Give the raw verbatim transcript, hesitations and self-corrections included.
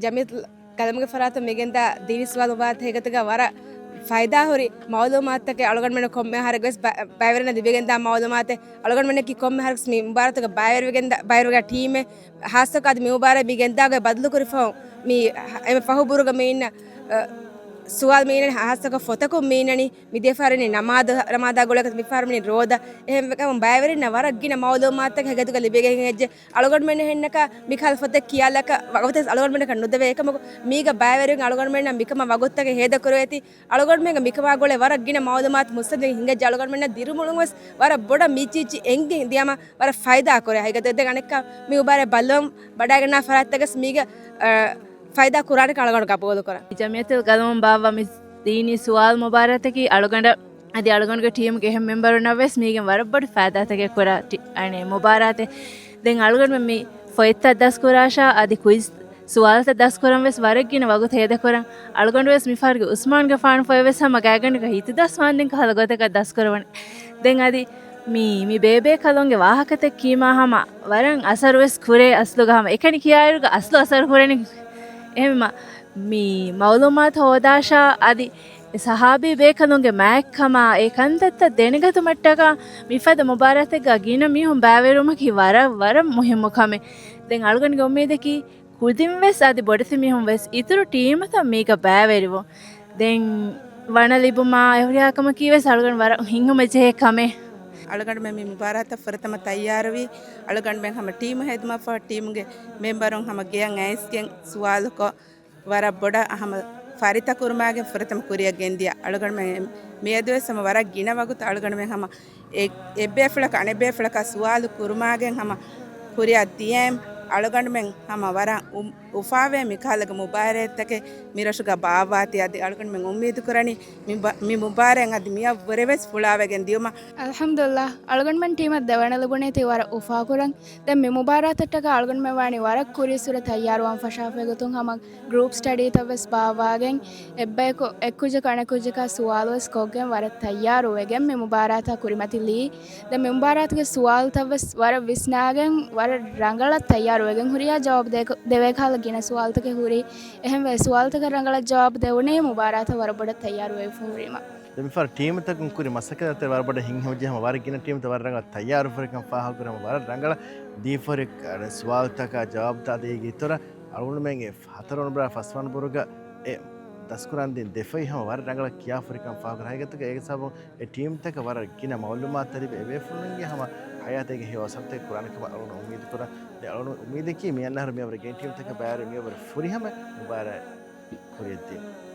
ޖަމީލް ގަލަމުގެ ފަރާތުން މިގެންދާ ދީނީ ސުވާލު މުބާރާތް ހެގަތުގަ ވަރަށް ފައިދާ ހުރި މައުލޫމާތުތަކެއް. އަޅުގަނޑުމެން ކޮންމެ އަހަރެއްގަވެސް ބަ-، ބައިވެރިންނަށް ލިބިގެންދާ މައުލޫމާތެއް. އަޅުގަނޑުމެންނަކީ ކޮންމެ އަހަރަކުސް މި މުބާރާތުގަ ބައިވެރިވެގެންދާ، ބައިވެރިވެގެން ޓީމެއް. ހާއްސަކޮށް އަދި މި މުބާރާތް މި ގެންދާގޮތް ބަދަލުކުރި ފަހުން މި އެންމެ ފަހު ބުރުގަ މި އިންނަ، އަ، ސުވާލު މި އިންނަނީ ހާއްސަކޮށް ފޮތަކުން މި އިންނަނީ. މިދިޔަ ފަހަރު އިނީ ނަމާދު، ނަމާދާ ގުޅޭ މި ފަހަރު މި އިނީ ރޯދަ. އެހެންވެގެން ބައިވެރިންނަށް ވަރަށް ގިނަ މައުލޫމާތުތަކެއް ހެގަތުގަ ލިބިގެން ހެއްޖެ. އަޅުގަނޑުމެން އެހެންނަކާ މިކަހަލަ ފޮތެއް ކިޔާލަކަ ވަގުތެއް އަޅުގަނޑުމެންނަކަށް ނުދެވޭ. އެކަމަކު މީގަ ބައިވެރިން އަޅުގަނޑުމެންނަށް މިކަމަށް ވަގުތުތަކެއް ހޭދަކުރެވޭތީ. އަޅުގަނޑުމެންގެ މިކަމާ ގުޅޭ ވަރަށް ގިނަ މައުލޫމާތު މުއްސަނދިން ހިނގައްޖެ. އަޅުގަނޑުމެންނަށް ދިރިއުޅުން ވެސް ވަރަށް ބޮޑަށް މި އެއްޗިއްޗި އެނގި ދިޔަމަ ވަރަށް ފައިދާ ކުރޭ. ހަގީގަތުގަ ދެން އަނެއްކާ މި މުބާރާތް ބައްލަވަން ވަޑައިގަންނާ ފަރާތްތަކެސް މީގަ، އަ، ފައިދާ ކުރާނެކަން އަޅުގަނޑު ގަބޫލު ކުރަން. ޖަމިއްޔަތުލް ގަލަމުން ބާއްވާ މި ދީނީ ސުވާލު މުބާރާތަކީ އަޅުގަނޑަށް އަދި އަޅުގަނޑުގެ ޓީމުގެ އެހެން މެމްބަރުންނަށް ވެސް މީގެން ވަރަށް ބޮޑު ފައިދާތަކެއް ކުރާ ޓީ-، އަނެއް މުބާރާތެއް. ދެން އަޅުގަނޑުމެން މި ފޮތްތައް ދަސްކުރާށާ އަދި ކުއިޒް ސުވާލުތައް ދަސްކުރަން ވެސް ވަރަށް ގިނަ ވަގުތު ހޭދަކުރަން. އަޅުގަނޑު ވެސް މި ފަހަރުގެ އުސްމާންގެފާނު ފޮތް ވެސް ހަމަ ގާތްގަނޑަކަށް ހިތުދަސް ވާންދެން ކަހަލަ ގޮތަކަށް ދަސްކުރަވަނީ. ދެން އަދި މި، މި ބޭބޭކަލުންގެ ވާހަކަތައް ކީމާ ހަމަ ވަރަށް އަސަރު ވެސް ކުރޭ އަސްލުގަ ހަމަ. އެކަނި ކިޔާއިރުގަ އަސްލު އަސަރު ކުރަނީ. އެހެންމަ މި މައުލޫމާތު ހޯދާށާ އަދި ސަހާބީ ބޭކަލުންގެ މާތްކަމާ އެ ކަންތައްތައް ދެނެގަތުމަށްޓަކާ މިފަދަ މުބާރާތެއްގަ ގިނަ މީހުން ބައިވެރިވުމަކީ ވަރަށް، ވަރަށް މުހިއްމު ކަމެއް. ދެން އަޅުގަނޑުގެ އުއްމީދަކީ ކުދިން ވެސް އަދި ބޮޑެތި މީހުން ވެސް އިތުރު ޓީމުތައް މީގަ ބައިވެރިވުން. ދެން ވަނަ ލިބުމާ އެ ހުރިހާ ކަމަކީ ވެސް އަޅުގަނޑު ވަރަށް ހިތްހަމަޖެހޭ ކަމެއް. އަޅުގަނޑުމެން މި މުބާރާތަށް ފުރަތަމަ ތައްޔާރުވީ. އަޅުގަނޑުމެން ހަމަ ޓީމު ހެދުމަށްފަހު ޓީމުގެ މެމްބަރުން ހަމަ ގެޔަށް އައިސްގެން ސުވާލުކޮށް، ވަރަށް ބޮޑަށް ހަމަ ފަރިތަކުރުމާގެން ފުރަތަމަ ކުރިއަށް ގެންދިޔަ. އަޅުގަނޑުމެން މިއަދުވެސް ހަމަ ވަރަށް ގިނަ ވަގުތު އަޅުގަނޑުމެން ހަމަ އެ-، އެއްބޭފުޅަކަށް އަނެއްބޭފުޅަކާ ސުވާލު ކުރުމާގެން ހަމަ ކުރިއަށް ދިޔައިން. އަޅުގަނޑުމެން ހަމަ ވަރަށް އު-، އުފާވޭ މިކަހަލަ މުބާރާތްތަކެއް މިރަށުގަ ބާއްވާތީ. އަދި އަޅުގަނޑުމެން އުއްމީދު ކުރަނީ މި ބަ-، މި މުބާރާތް އަދި މިއަށްވުރެ ވެސް ފުޅާވެގެން ދިޔުމަށް. އަލްޙަމްދުލިއްލާހް، އަޅުގަނޑުމެން ޓީމަށް ދެވަނަ ލިބުނީތީ ވަރަށް އުފާކުރަން. ދެން މި މުބާރާތަށްޓަކާ އަޅުގަނޑުމެން ވާނީ ވަރަށް ކުރީއްސުރެ ތައްޔާރުވާން ފަށާފައި ގޮތުން ހަމަ ގްރޫޕް ސްޓަޑީތައް ވެސް ބާއްވާގެން، އެއްބަޔަކު އެއްކުއްޖަކު އަނެއްކުއްޖަކާ ސުވާލު ވެސް ކޮށްގެން ވަރަށް ތައްޔާރު ވެގެން މި މުބާރާތާ ކުރިމަތިލީ. ދެން މި މުބާރާތުގެ ސުވާލުތައް ވެސް ވަރަށް ވިސްނާގެން ވަރަށް ރަނގަޅަށް ތައްޔާރު ވެގެން ހުރިހާ ޖަވާބު ދޭ-، ދެވޭ ކަހަލަ ގިނަ ސުވާލުތަކެއް ހުރި. އެހެންވެ ސުވާލުތަކަށް ރަނގަޅަށް ޖަވާބު ދެވުނީ މުބާރާތަށް ވަރަށް ބޮޑަށް ތައްޔާރު ވެފަ ހުރީމަ. ދެން މިފަހަރު ޓީމުތަކުން ކުރި މަސައްކަތް ވަރަށް ބޮޑަށް ހިތްހަމަޖެހި ހަމަ ވަރަށް ގިނަ ޓީމުތައް ވަރަށް ރަނގަޅަށް ތައްޔާރު ފުރިކަން ފާހަގަކުރި ހަމަ ވަރަށް ރަނގަޅަށް ދީފަހުރި ސުވާލުތަކާ ޖަވާބުތައް ދޭ އިތުރަށް އަޅުގަނޑުމެންގެ ހަތަރުވަނަ ބުރާ ފަސްވަނަ ބުރުގަ އެ ދަސްކުރަން ދިން ދެފައި ހަމަ ވަރަށް ރަނގަޅަށް ކިޔާފުރިކަން ފާހަގަކުރި. ހަގީގަތުގަ އޭގެ ސަބަބުން އެ ޓީމުތަކަށް ވަރަށް ގިނަ މައުލޫމާތުތައް ލިބި އެބޭފުޅުންގެ ހަމަ ހަޔާތޭގެ ހެޔޮ އަސަރުތަކެއް ކުރާނެ ކަމަށް އަޅުގަނޑު އުއްމީދު ކުރަން. ދެން އަޅުގަނޑު އުއްމީދަކީ މި އަންނަ އަހަރު މިއަށްވުރެ ގެން ޓީމުތަކަށް ބައިވެރި މިއަށްވުރެ ފުރިހަމަ މުބާރާތް ކުރިއަށްދިން.